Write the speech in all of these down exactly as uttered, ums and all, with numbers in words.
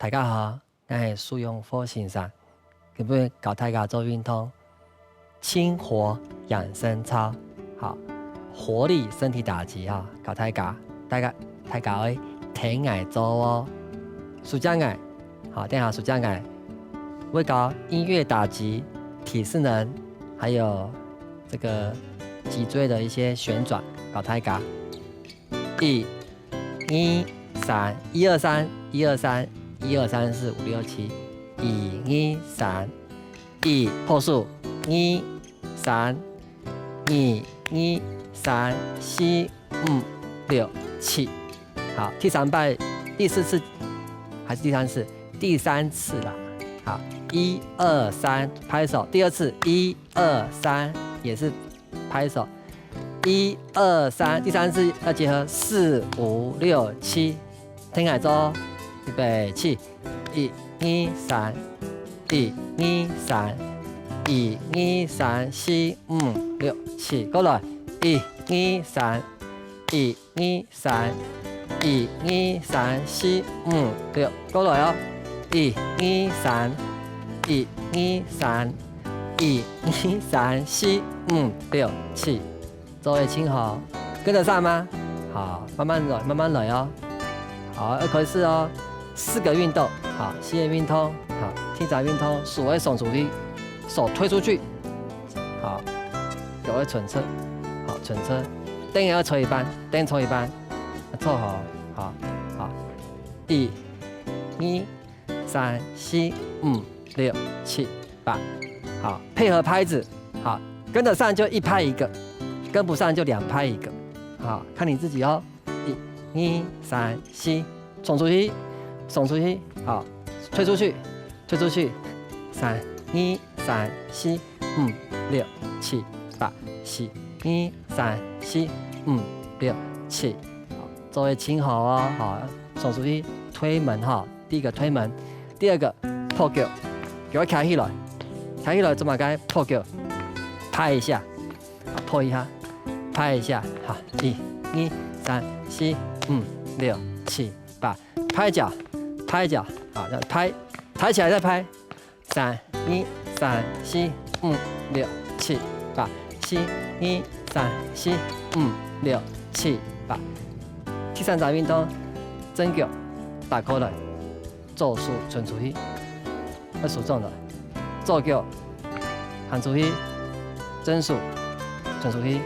大家好，𠊎係蘇永福先生，今晡日教大家做運動，輕活養生操，好，活力身體打擊哈，教大家，大家大家愛跈𠊎做哦，手接𠊎，好，等下手接𠊎，會教音樂打擊、體適能，還有這個脊椎的一些旋轉，教大家。 一、二、三，一二三，一二三，一二三四五六七，一二三，一，拍手，二、三，二、二、三、四、五、六、七。好，第三擺，第四次還是第三次？第三次啦。好，一二三，拍手。第二次，一二三，也是拍手。一二三，第三次要結合四五六七，跈𠊎做，預備起，一二三，一二三，一二三四五六七，過來，一二三，一二三，一二三四五六，過來哦，一二三，一二三，一二三四五六七。 做得盡好，跟得上嗎？好，慢慢來，慢慢來哦。好，要開始哦。四個運動，好，四個運動，好，第一隻運動，手愛伸出去，手推出去，好，腳愛伸直，好，伸直，凳愛坐一半，凳坐一半，坐好，好，好，一、二、三、四、五、六、七、八。好，配合拍子，好，跟得上就一拍一個，跟不上就兩拍一個，好，看你自己哦。一、二、三、四，伸出去，伸出去，好，推出去，推出去，三、二、三、四、五、六、七、八，四、二、三、四、五、六、七，好，做得盡好哦，好，伸出去，推門哈。 第一個推門，第二個拍腳，腳要徛起來，徛起來做麼个？拍腳，拍一下，啊，拍一下，拍一下，好，一、二、三、四、五、六、七、八，拍腳，拍腳，好，再拍，抬起來再拍，三、二、三、四、五、六、七、八，四、二、三、四、五、六、七、八。第三隻運動，正腳打開來。 左手伸出去，愛收轉來。左腳行出去，正手伸出去，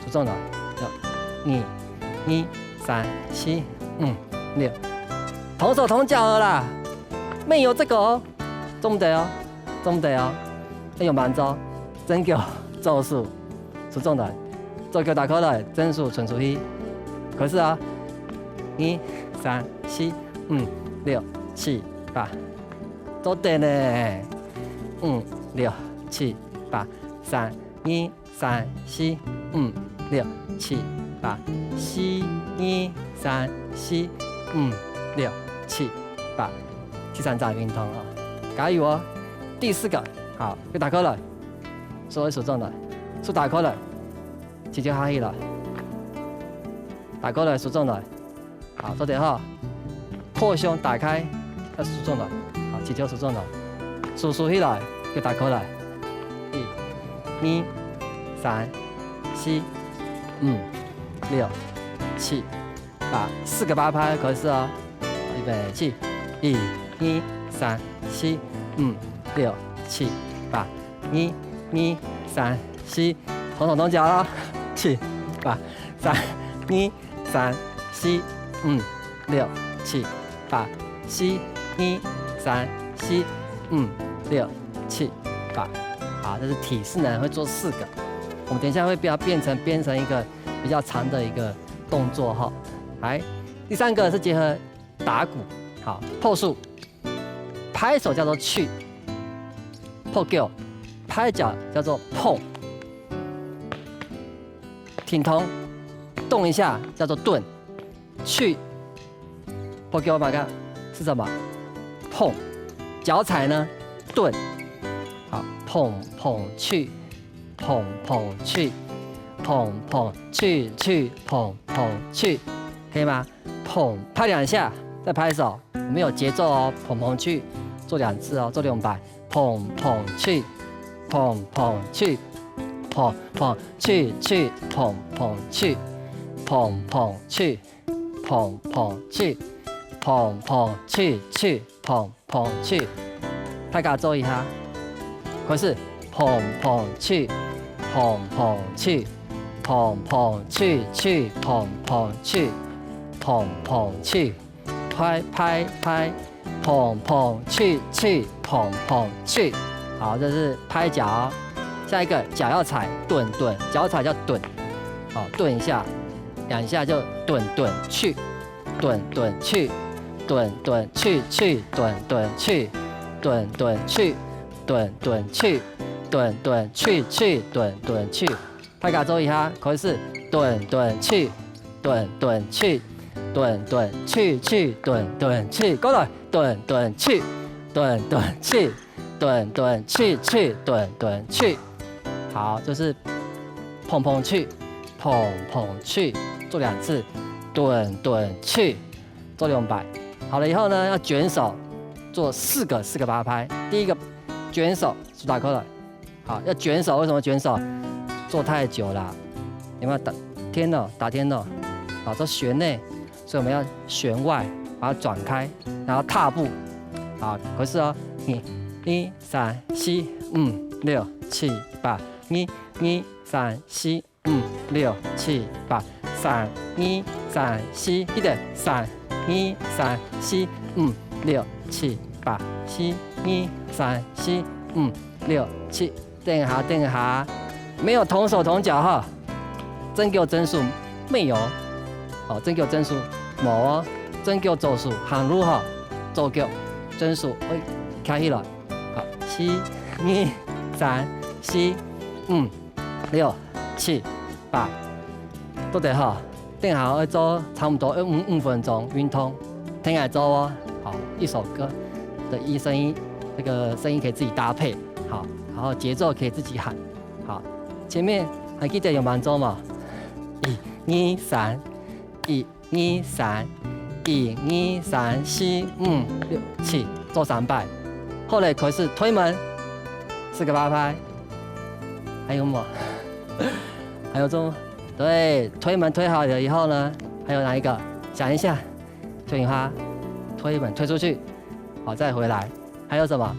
收轉來。二、二、三、四、五、六。同手同腳的啦，沒有這個哦，做毋得哦，做毋得哦，要有慢走。正腳左手 收轉來，左腳打開來，正手伸出去。開始啊！二、三、四、五、六、七、八，做得呢！五、六、七、八，三、二、三、四、五、六、七、八，四、二、三、四、五、六、七、八。第三隻運動啊，加油哦！第四個，好，腳打開來。 手愛收轉來，手打開來，直接下去了。打開來，收轉來。好，做得好。擴胸打開，要收轉來。好，直接收轉來。手收起來，腳打開來。一、二、三、四、五、六、七、 八，四個八拍開始哦。預備起，一、二、三、四、五、六、七、八，二、二、三、四，同手同腳哦。七、八，三、二、三、四、五、六、七、八，四、二、三、四、五、六、七、八。好，這是體適能，會做四個。我們等一下會把它變成，變成一個比較長的一個動作哈。來，第三個是結合打鼓，好，拍手，拍手叫做去，拍腳，拍腳叫做碰，停動，動一下叫做頓，去，拍腳嘛，看是什麼？碰，腳踩呢？頓，好，碰碰去， 碰碰去，碰碰去去碰碰去，可以嗎？碰，拍兩下，再拍手。我们有节奏哦，嘭嘭去，做两次哦，做两摆，嘭嘭去，嘭嘭去，嘭嘭去去，嘭嘭去，嘭嘭去，嘭嘭去，嘭嘭去去，嘭嘭去。大家做一下，开始，嘭嘭去，嘭嘭去，嘭嘭去去，嘭嘭去，嘭嘭去。 拍拍拍，嘭嘭去去，嘭嘭去。好，这是拍脚哦。下一个脚要踩，顿顿，脚踩叫顿，好，顿一下，两下就顿顿去，顿顿去，顿顿去去，顿顿去，顿顿去，顿顿去，顿顿去去，顿顿去。 大家做一下，开始，顿顿去，顿顿去，顿顿去去，顿顿去，过来，顿顿去，顿顿去，顿顿去去，顿顿去。好，就是嘭嘭去，嘭嘭去，做两次，顿顿去，做两摆。好了以后呢，要卷手，做四个四个八拍。第一个卷手，手打开来。 好，要卷手，为什么卷手？坐太久了，有没有打天哦？打天哦，好，做旋内，所以我们要旋外，把它转开，然后踏步。好，开始哦，一、二、三、四、五、六、七、八，一、二、三、四、五、六、七、八，三、二、三、四，记得，三、二、三、四、五、六、七、八，四、二、三、四、五、六、七。 等一下，等一下，没有同手同脚哈。正腳正手没有，哦，正腳正手无哦，正腳左手行路哈，左脚正手，哎，徛起来，好，四、二、三、四、五、六、七、八，做得哈。 等下要做差不多要五五分钟运动，听我做哦。好，一首歌的一声音，这个声音可以自己搭配，好，然后节奏可以自己喊，好，前面还记得有慢走吗？一、二、三，一、二、三，一、二、三、四、五、六、七，做三摆。后来开始推门，四个八拍，还有吗？还有做 对，推门推好了以后呢，还有哪一个？想一下，推门，推门推出去，好，再回来。还有什么？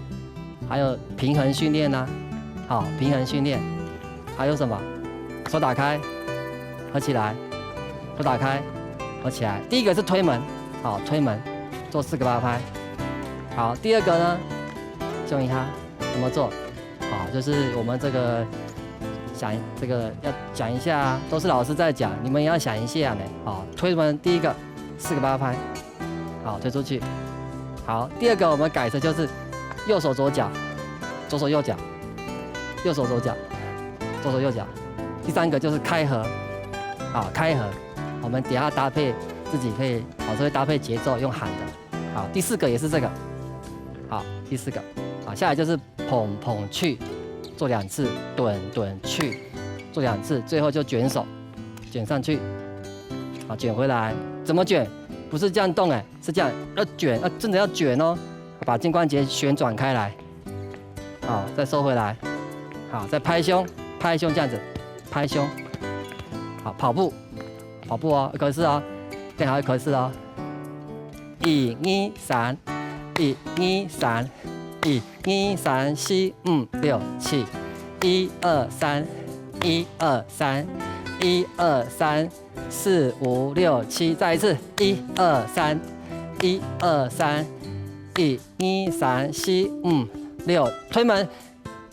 还有平衡训练呢？好，平衡训练。还有什么？手打开，合起来，手打开，合起来。第一个是推门，好，推门，做四个八拍。好，第二个呢，用一下，怎么做？ 好，就是我们这个想这个要讲一下，都是老师在讲，你们也要想一下呢。好，推门第一个四个八拍，好，推出去。好，第二个我们改成就是右手左脚，左手右脚，右手左脚，左手右脚。第三个就是开合，好，开合，我们等一下搭配自己可以，老师会搭配节奏用喊的。好，第四个也是这个，好，第四个，好，下来就是 嘭嘭去，做两次，顿顿去，做两次，最后就卷手，卷上去，好，卷回来。怎么卷？不是这样动哎，是这样，要卷，要真的要卷哦，把肩关节旋转开来，好，再收回来，好，再拍胸，拍胸这样子，拍胸，好，跑步，跑步哦，可是哦，练好可是哦，一二三，一二三，一 二三四五六七，一二三，一二三，一二三，四五六七，再一次，一二三，一二三，一二三四五六，推门，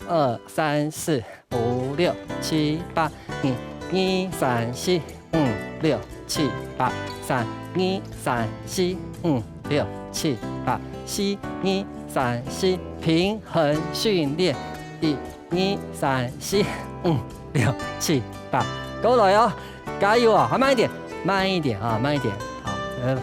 二三四五六七八，一二三四五六七八，三二三四五六七八，四二三四平衡训练，一 二三四五六七八，过来哦，加油哦，还慢一点，慢一点啊，慢一点，好，呃，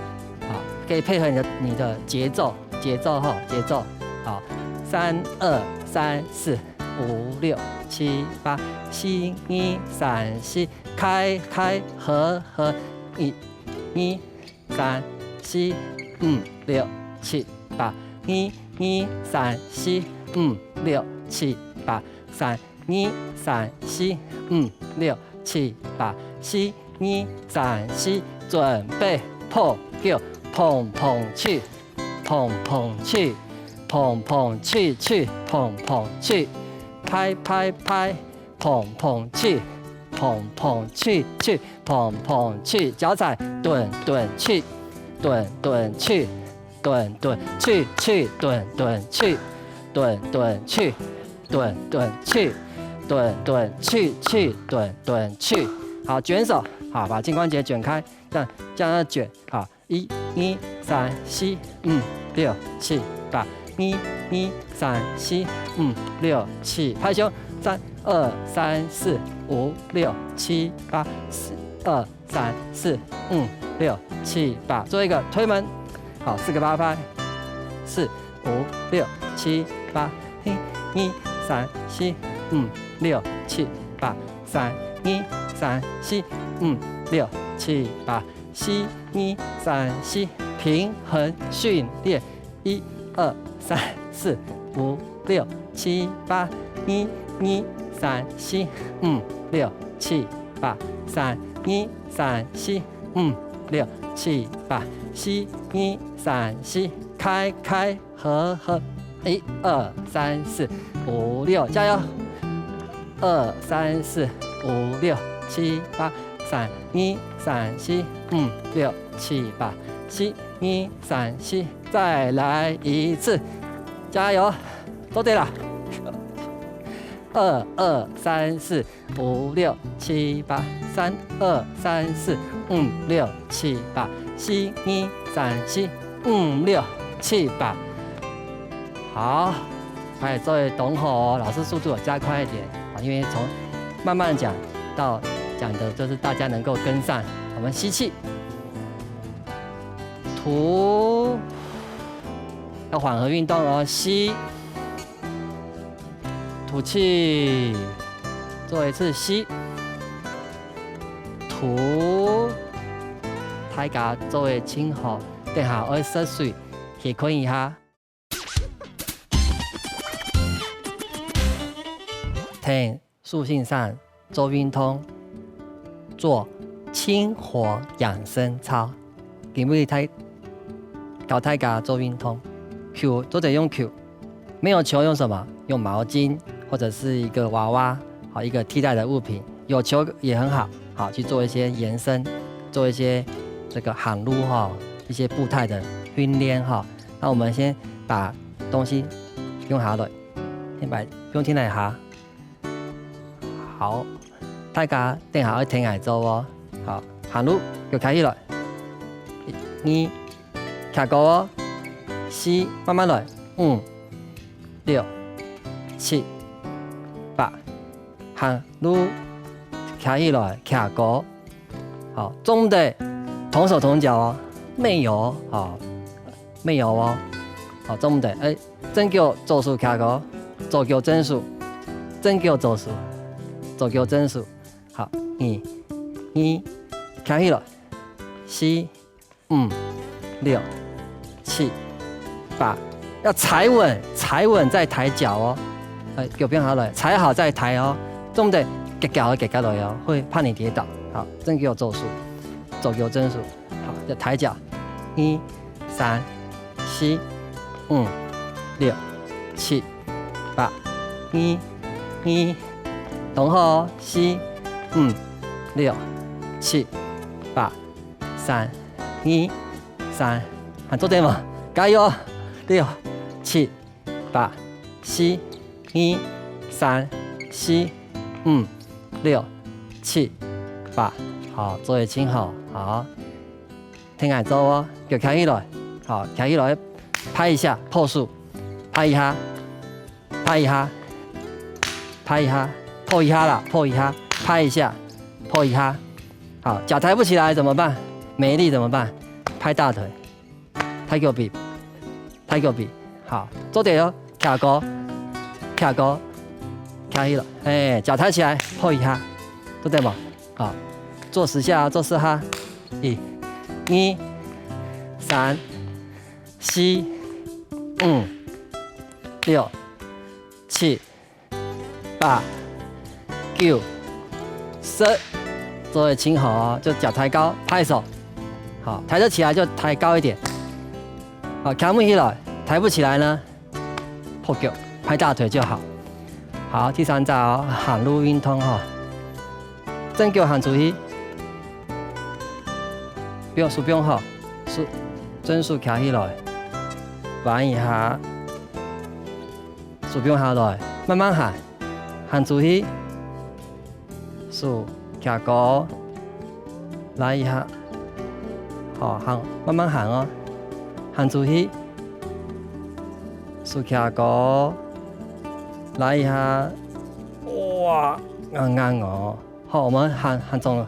好，可以配合你的你的节奏，节奏哈，节奏，好，三二三四五六七八，四二三四，开开合合，一二三四五六七、八，二、二、三、四、五、六、七、八，三、二、三、四、五、六、七、八，四、二、三、四，準備拍腳，嘭嘭去，嘭嘭去，嘭嘭去去，嘭嘭去，拍拍拍，嘭嘭去，嘭嘭去去，嘭嘭去，腳踩，頓頓去，頓頓去。 顿顿去去顿顿去，顿顿去，顿顿去，顿顿去去，顿顿去。好，卷手，好，把肩关节卷开，这样这样要卷，好，一、二、三、四、五、六、七、八，一、二、三、四、五、六、七，拍胸，三、二、三、四、五、六、七、八，四、二、 三、四、五、六、七、八，做一个推门。好，四个八拍，四、五、六、七、八，一、二、三、四、五、六、七、八，三、二、三、四、五、六、七、八，四、二、三、四，平衡训练。 一、二、三、四、五、六、七、八，一、二、三、四、五、六、七、八，三、二、三、四、五、六、七、八，四、二、三、四，开开合合，一、二、三、四、五、六，加油！二、三、四、五、六、七、八，三、二、三、四、五、六、七、八，四、二、三、四， 再来一次，加油，做得啦！二、二、三、四、五、六、七、八，三、二、三、四、五、六、七、八，四、二、三、四、五、六、七、八。好，哎，做得当好哦，老师速度有加快一点啊，因为从慢慢讲到讲的，就是大家能够跟上。我们吸气， 吐，要缓和运动哦，吸，吐气，做一次吸，吐。大家做个真好，等下爱食水，歇睏一下。停。 树性上做运动，做轻活养生操。今日大，教大家做运动，球做得用球，没有球用什么？用毛巾或者是一个娃娃，好，一个替代的物品。有球也很好，好，去做一些延伸，做一些这个行路哈，一些步态的训练哈。那我们先把东西用好了，先把用进来哈。 好，大家等下要停下做哦。好，行路，就开始了。一、二，徛高哦。四，慢慢来。五、六、七、八，行路，徛起来，徛高。好，做毋得同手同脚哦，没有哦。好， 没有哦。好，做毋得。哎，正腳左手徛个，左腳正手，正脚左手，左脚正手。好，二、二，徛起来。四、五、六、七、八，要踩稳，踩稳再抬脚哦。哎，右边好了，踩好再抬哦。做毋得，夹夹落，夹夹落哦，会怕你跌倒。好，正脚左手，左脚正手。 好，就抬脚，一、三、四、五、六、七、八，一、二，同好哦，四、五、六、七、八，三、二、三，还做得吗？加油！六、七、 八，四、二、三、四、五、六、七、八。好，做得真好，好。停下做哦，腳徛起來，好，徛起來，拍一下，拍手，拍一下，拍一下，拍一下，拍一下啦，拍一下，拍一下，拍一下。好，腳抬不起來怎麼辦？沒力怎麼辦？拍大腿。 抬腳髀，抬腳髀，好，做得哦，徛高，徛高，徛起來，哎，腳抬起來，拍一下，做得無？好，做十下哦，做十下，一、二、三、四、五、六、七、八、九、十，做得盡好哦，就腳抬高，拍手。好，抬得起來就抬高一點。好，徛穩起來，抬不起來呢，拍腳，拍大腿就好。好，第三隻哦，行路運動吼，正腳行出去，放，手放好，手，正手徛起來，彎一下，手放下來，慢慢行，行出去， 手擎高，拉一下。好，行，慢慢行哦，行出去。手擎高，拉一下。哇，硬硬哦。好，我們行，行中，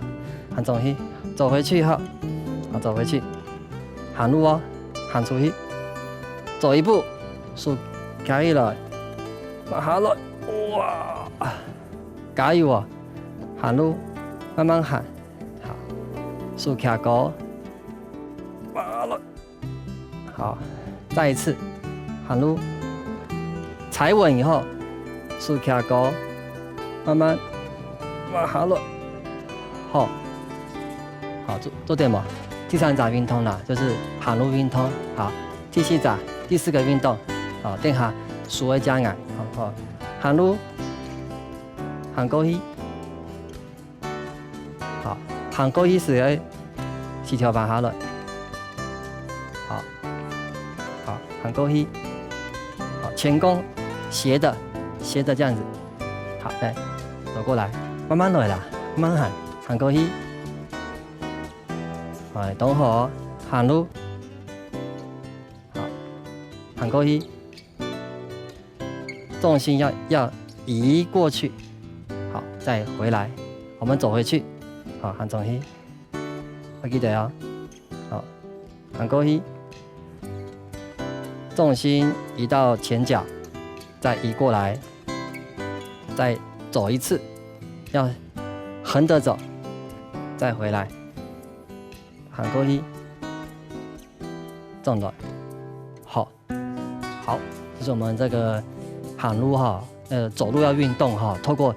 行中去，走回去哈。好，走回去。行路哦，行出去。走一步，手擎起來，放下來。哇！ 加油哦！行路，慢慢行。好，手擎高，慢慢來。好，再一次，行路，踩穩以後，手擎高，慢慢，慢下來。好，好，做，做對無？第三隻運動啦，就是行路運動。好，第四隻，第四個運動，好，等下手愛加硬。好，好，行路， 行過去。好，行過去時愛膝頭彎下來。好，好，行過去。好，前弓，斜的，斜的這樣子。好，來，走過來，慢慢來啦，慢慢行，行過去。哎，等好哦，行路。好，行過去。 重心要，要移過去。好，再回來，我們走回去。好，行重心，要記得哦。好，行過去，重心移到前腳，再移過來，再走一次，要橫著走，再回來，行過去，轉來。好， 好，這是我們這個行路哈，呃，走路要運動哈，透過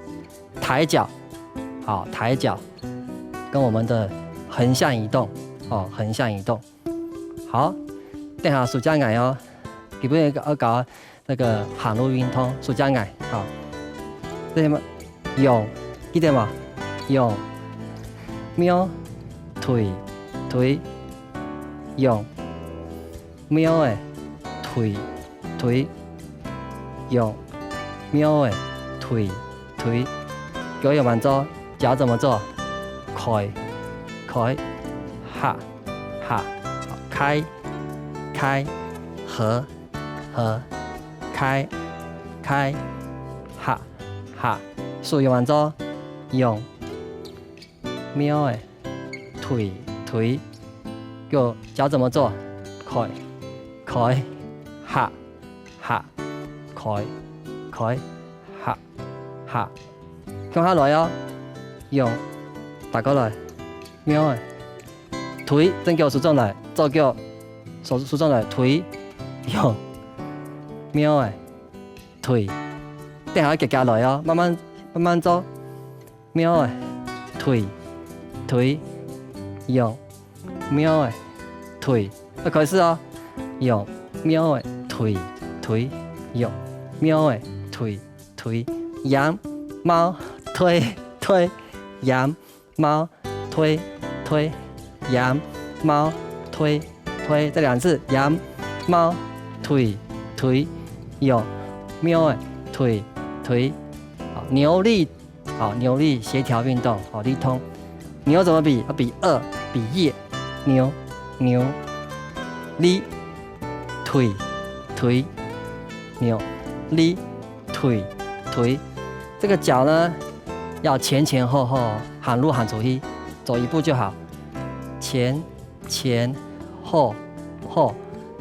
抬腳，好，抬腳，跟我們的橫向移動，哦，橫向移動。好，等下手加硬哦，基本要搞那個行路運動，手加硬，好。這什麼？用，記得嗎？用，貓，推，推，用。 貓仔，推，推，用，貓仔，推，推，腳要慢走，腳怎麼做？開，開，合，合，開，開，合，合，開，開，合，合，手要慢走，用， 貓仔，推，推，腳，腳怎麼做？開，開，合，合，開，開，合，合。放下來哦，用，打過來，貓仔，推，正腳收轉來，左腳，收，收轉來，推，用，貓仔，推。等下愛遽遽來哦，慢慢，慢慢做。 貓仔，推，推，用，貓仔，推，愛開始哦，用，貓仔，推，推，用，貓仔，推，推，閹，貓，推，推，閹，貓，推，推，閹，貓，推，推，再兩次，閹，貓，推，推，用，貓仔，推，推。好，扭力 好，扭力協調運動，好，力動。扭怎麼比？要比二，比一。扭，扭，力，推，推，扭，力，推，推。這個腳呢，要前前後後哦，行路行出去，走一步就好。前， 前，後，後，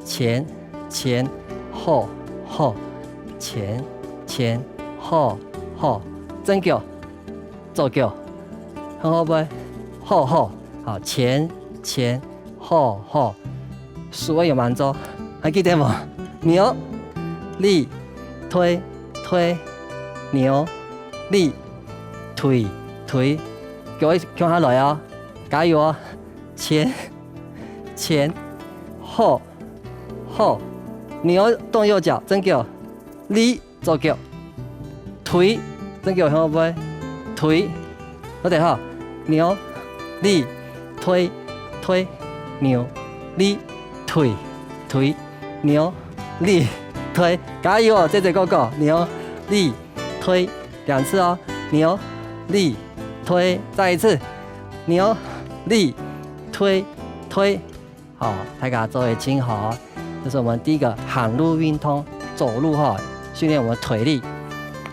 前，前，後，後，前，前，後，後。正腳，左腳，很好不？後，後，好，前，前，後，後。手愛有慢走，還記得無？扭，力，推，推，扭，力，推，推。各位，共下來哦，加油哦！前，前，後，後，扭動右腳，正腳，力， 左腳，推，正腳向後背，推，做得吼，扭，力，推，推，扭，力，推，推，扭，力，推，加油哦，姐姐哥哥，扭，力，推，兩次哦，扭，力，推，再一次，扭，力，推，推， 好，大家做得盡好哦。這是我們第一個行路運動，走路哈，訓練我們腿力。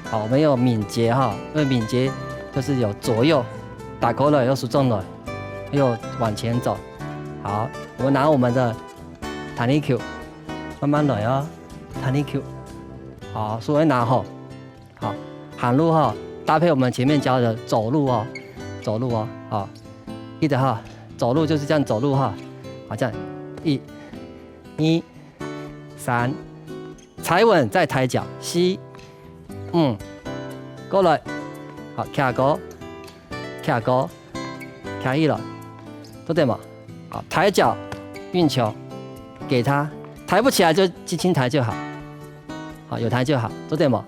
好，我們有敏捷哈，因為敏捷就是有左右，打勾了又手中了，又往前走。好，我們拿我們的彈力球，慢慢來哦，彈力球。好，手會拿好。 好，行路哈，搭配我們前面教的走路哦，走路哦，好，記得哈，走路就是這樣走路哈，好，這樣，一、二、三，踩穩再抬腳，四、五，過來，好，擎高，擎高，擎起來，做得無？好，抬腳運球給他，抬不起來就輕輕抬就好，好，有抬就好，做得無？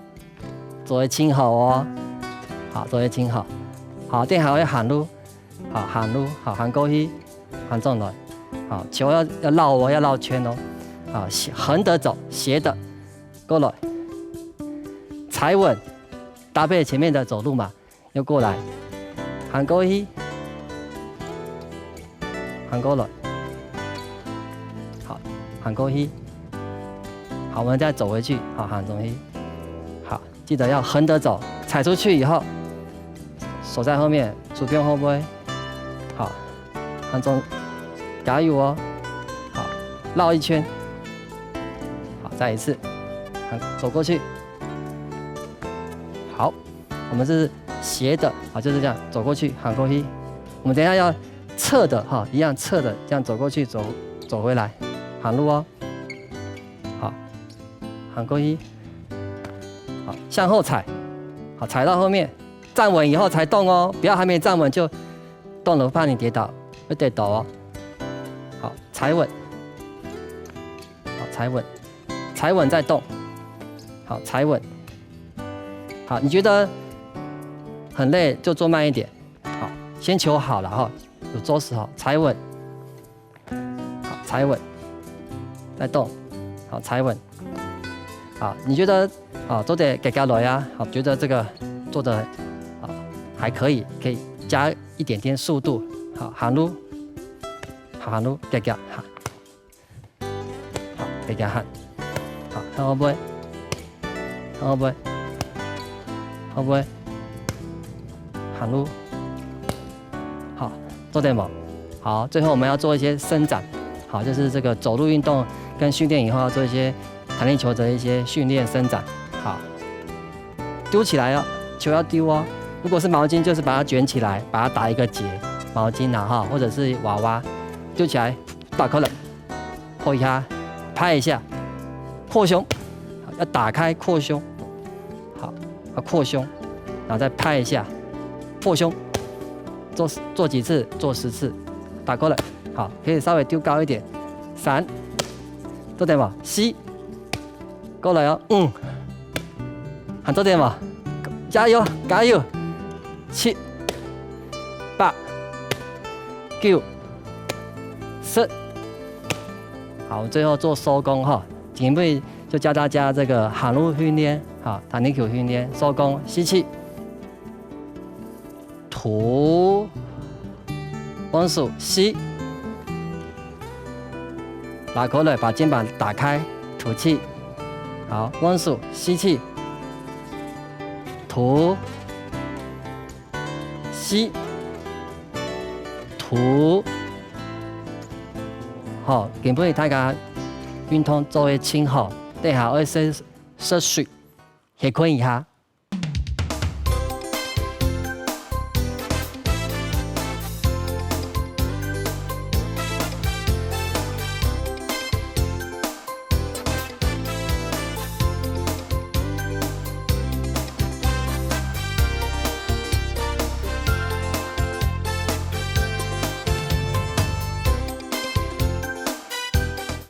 做得盡好哦。好，做得盡好。好，等下會行路，好，行路，好，行過去，行轉來。好，球要，要繞哦，要繞圈哦。好，斜，橫的走，斜的，過來，踩穩，搭配前面的走路嘛，又過來，行過去，行過來，好，行過去，好，我們再走回去，好，行過去，好。 記得要橫著走，踩出去以後，手在後面，手放後背，好，向中，加油哦，好，繞一圈，好，再一次，好，走過去，好，我們這是斜的，好，就是這樣走過去，行過去。我們等一下要側的哈，一樣側的這樣走過去，走，走回來，行路哦，好。 行過去，好，向後踩，好，踩到後面，站穩以後才動哦，不要還沒站穩就動了，怕你跌倒，會跌倒哦。好，踩穩，好，踩穩，踩穩再動，好，踩穩。好，你覺得很累就做慢一點，好，先求好了哈，有做事好，踩穩。 好，踩穩，再動，好，踩穩。好，你覺得，啊，做得遽遽來啊，好，覺得這個做得，啊，還可以，可以加一點點速度。好，行路，好，行路，遽遽，好。好，遽遽行。好，向後背，向後背，後背，行路。 好，做得無？好，最後我們要做一些伸展，好，就是這個走路運動跟訓練以後要做一些彈力球的一些訓練伸展。好，丟起來哦，球要丟哦。如果是毛巾，就是把它捲起來，把它打一個結，毛巾啊哈，或者是娃娃，丟起來，打開來。 拍一下，拍一下，擴胸，好，要打開擴胸，好，要擴胸，然後再拍一下，擴胸，做，做幾次？做十次，打勾了，好，可以稍微丟高一點，三，做得無？四，過來哦，五，還做得無？加油，加油，七，八，九，十。 好，最後做收功哈，今晡日就教大家這個行路訓練，哈，彈力球訓練，收功，吸氣，吐，換手，吸，拉過來，把肩膀打開，吐氣，好，換手，吸氣，吐， 吸，吐。好，今晡日大家運動做得盡好，等下愛食，食水，歇睏一下。